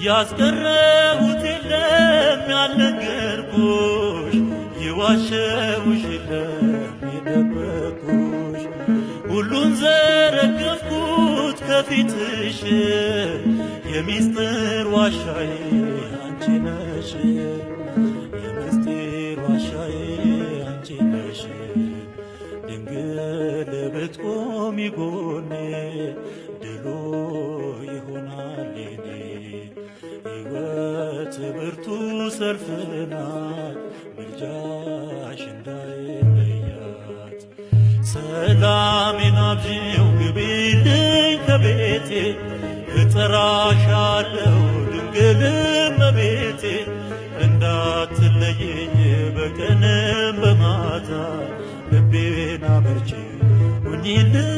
ያስቀረሁት የለም ያልነገርኩሽ፣ የዋሸሁሽ የለም የደበቅኩሽ። ሁሉን ዘረገፍኩት ከፊትሽ፣ የሚስጥር ዋሻዬ አንቺ ነሽ፣ የምስጢር ዋሻዬ አንቺ ነሽ። ድንግል ብትቆሚ ጎኔ ድሉ ይሆናል የኔ። ሕይወት ብርቱ ሰልፍ ናት፣ ምልጃሽ እንዳይለያት። ሰላሜን አብዢው ግቢልኝ ከቤቴ፣ እጠራሻለሁ ድንግል እመቤቴ። እንዳትለየኝ በቀንም በማታ፣ ልቤን አበርቺ ሁኚልኝ